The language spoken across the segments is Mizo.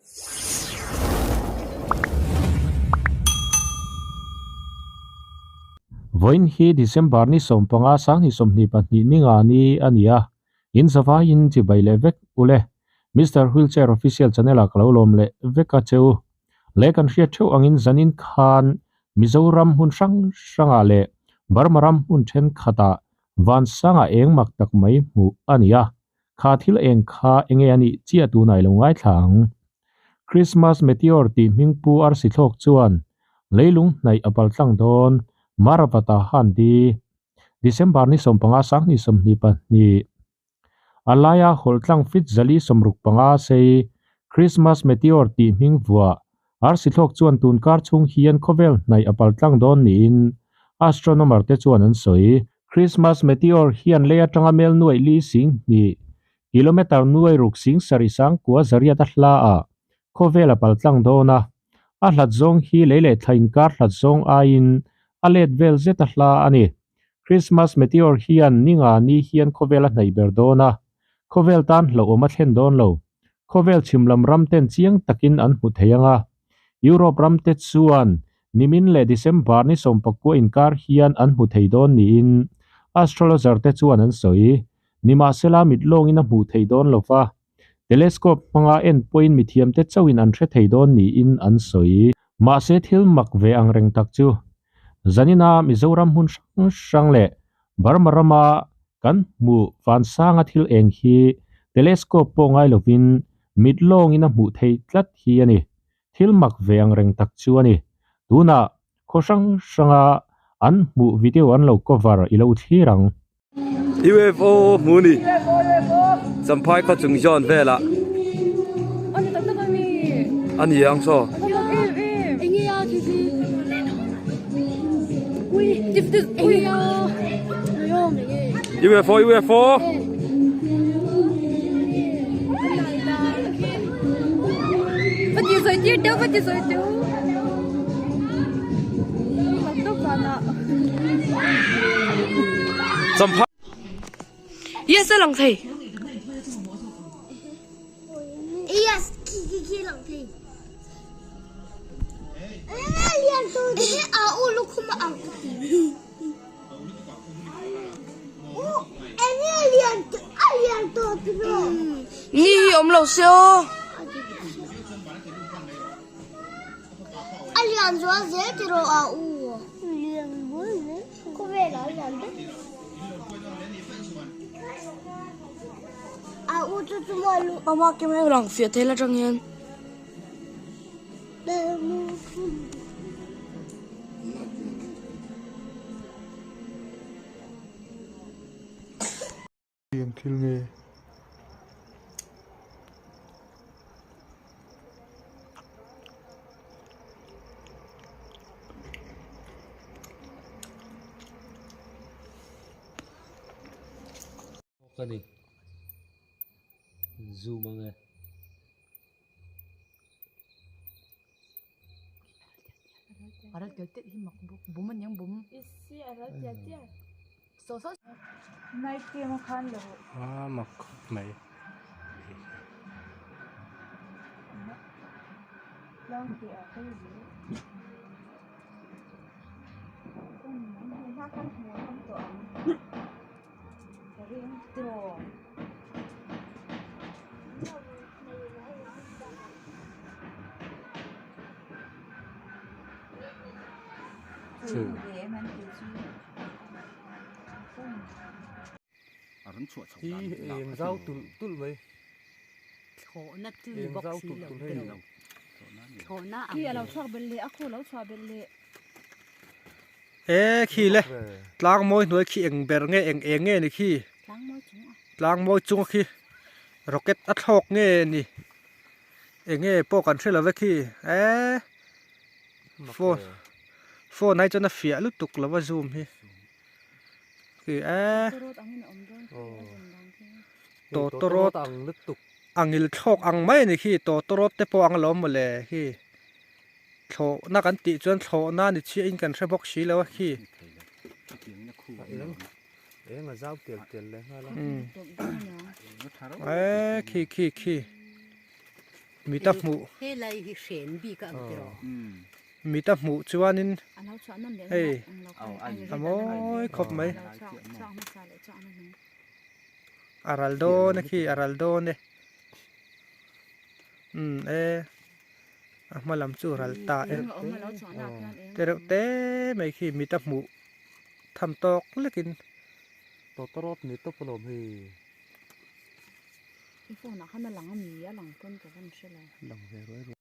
Vawiin hi December ni 15 sanghnih 22 ni nga ni a ni a, in zavaiin chibai leh vek ule. Mister Wheelchair Official channel ah ka lo lawm leh vek a che u. Leh kan hriat theuh angin zanin khan Mizoram hmun hrang hrangah leh Burma ram hmun thenkhatah Vansangah eng mak tak mai hmuh a ni a, kha thil eng kha enge a nih chiah tunah i lo ngaithla ang. Christmas Meteor tih hmingpu arsi thlawk chuan leilung hnaih a pal tlang dawn Maravata han di December ni 15 sanghnih 22. A laia hawlh tlang fit zali 65 sei Christmas Meteor tih hming vuah arsi thlawk chuan tun kar chhung hian khawvel hnaih a pal tlang dawn niin astronomer te chuan an sawi. Christmas Meteor hian lei atanga mel nuaih li sing hnih, kilometre nuai ruk sing sarih sang kua zariat a hla ah khawvel a pal tlang dawn a. A hlat zawng hi lei leh thla inkar hlat zawng aiin a let vel zet a hla a ni. Christmas Meteor hian ni nga ni hian khawvel a hnaih ber dawn a, khawvel tan hlauhawm a thlen dawn lo. Khawvel chhim lam ram ten chiang takin an hmu thei ang a. Europe ram te chuan nimin leh December ni 19 inkar hian an hmu thei dawn niin astrologer te chuan an sawi. Nimahsela mit lawngin a hmuh theih dawn lo va, Telescope hmanga en pawhin mithiamte chauhin an hre thei dawn niin an sawi. Mahse thil mak ve ang reng tak chu zanina Mizoram hmun hrang hrang leh Burma rama kan hmuh vansanga thil eng hi telescope pawh ngai lovin mit lawngin a hmuh theih tlat hi a ni. Thil mak ve ang reng tak chu a ni. Tunah khaw hrang hranga an hmuh video an lo cover i lo thlir ang. UFO hmu ni Champhai khaw chung zawn velah a ni ang saw. UFO UFO Champhai Yes a lang thei. Yes khi khi khi lang thei. Lian tu hi a u lukhum a ang U enge lian a lian to ti ro. Ni hi awm lo se aw. A lian zual zel ti rawh a u. Lian zual zel khawvel ah a lian vek. A u chu chu maw lu. Mama ke mai lang fiah thei la tang hian. Eng thil nge? Ka ni zoom ang e. A mak khawp mai. Hi eng zau tulh tulh mai eng zau tulh tulh hei e khi le tlang mawi hnuai khi eng ber nge eng eng nge ni khi tlang mawi chunga khi rocket a thlawk nge ni. Eng nge pawh kan hre lo ve khi eee phone phone ai chuan a fiah lutuk lo va zoom hi khi eee tawtawrawt a ngil thlawk ang mai a ni khi tawtawrawt te pawh ang alawm mawle khi thlawhna kan tih chuan thlawhna ni chiah in kan hre bawk si lo a khi. Eng a zau tel tel leh nghal a. Eee khi khi khi. Mita hmuh mita hmuh chuanin hei a mawi khawp mai a ral dawn a khi a ral dawn e umm e a hma lam chu ral ta e te reuh te mai khi mita hmuh tham tawk lekin. Tawtawrawt ni tawp alawm hei. I phone ah khan a lang ami a lang pawn ka van hre lo. Lang ve ruai ruai.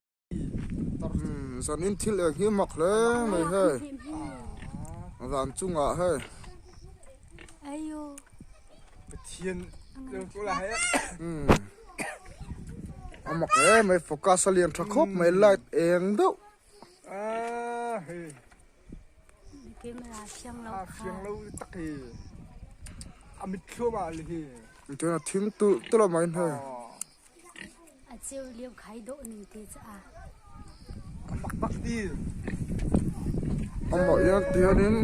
Zanin thil eng hi mak hle mai hei van chungah hei. A mak hle mai focus a lian tha khawp mai light eng deuh. Chuan a thim tulh tulh a mai hei. Amah hian tihianin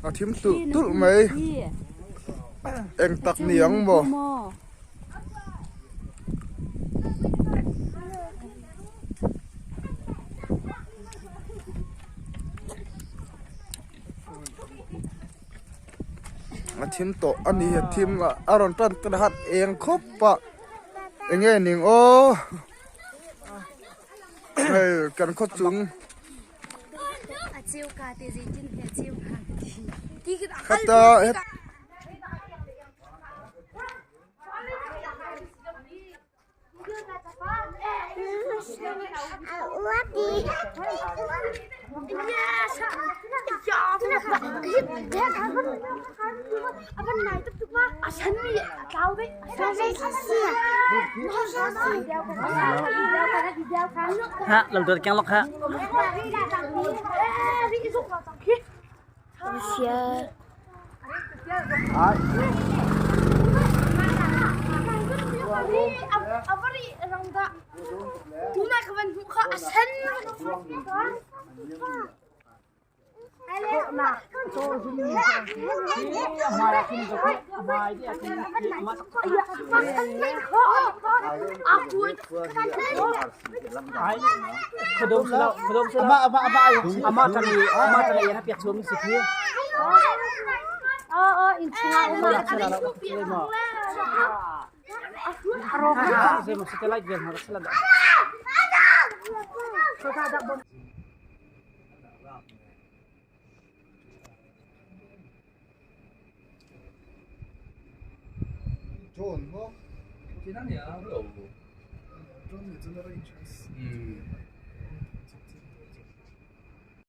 a thim tulh tulh mai eng tak ni ang maw. A thim tawh a ni a thim a a rawn tan tan hat eng khawp a eng nge ning aw hei kan khaw chung heta Ha, lam tuat keng lok ha.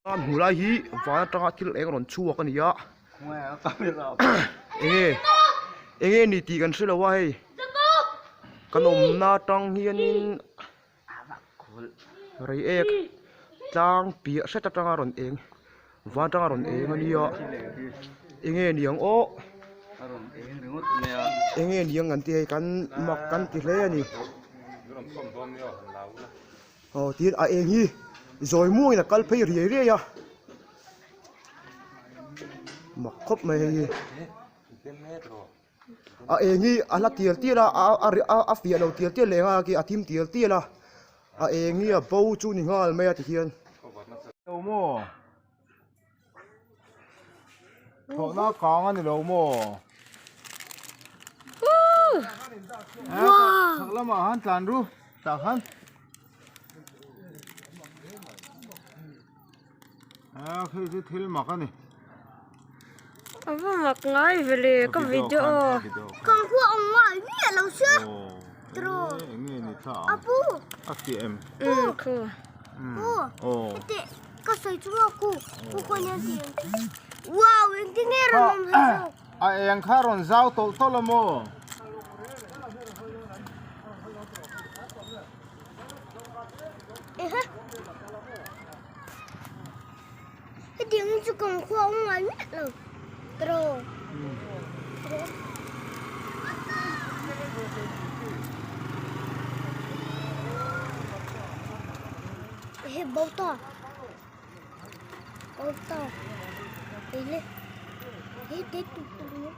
A hmuh lai hi van atanga thil eng rawn chhuak a ni a enge enge ni tih kan hrelo a hei kan awmna atang hianin reiek tlang piah hret atanga rawn eng van atanga rawn eng a nia enge niang aw enge niang an tih hei kan mak kan ti hle a ni. Aw tin a eng hi zawi muangin a kal phei riai riai a mak khawp mai hei hi a eng hi a hla tial tial a a fiah lo tial tial leh nghal a thim tial tial a a eng hi a bo chu ni nghal mai a tihian. Thlawhna kang a ni lo maw? Chhak lamah khan tlan ru tah khan. A khi chu thil mak a ni. A va mak ngai ve le ka video. Kang khu a awm ngai miah lo sia. Tiraw. Enge ni thla A pu. A fiah em? Khu. Pu. Heti. Ka sawi chu maw ku ku khaw nia ti ang chu. Wow engtin nge rawn awm hlei zawk. A eng kha rawn zau tawlh tawlh a maw? Ehe. Hetiang hi chu kan khua awm ngai miah lo. Tiraw. Tiraw. Ehe bo ta. Bo ta. Ehe. He te tuk tuk.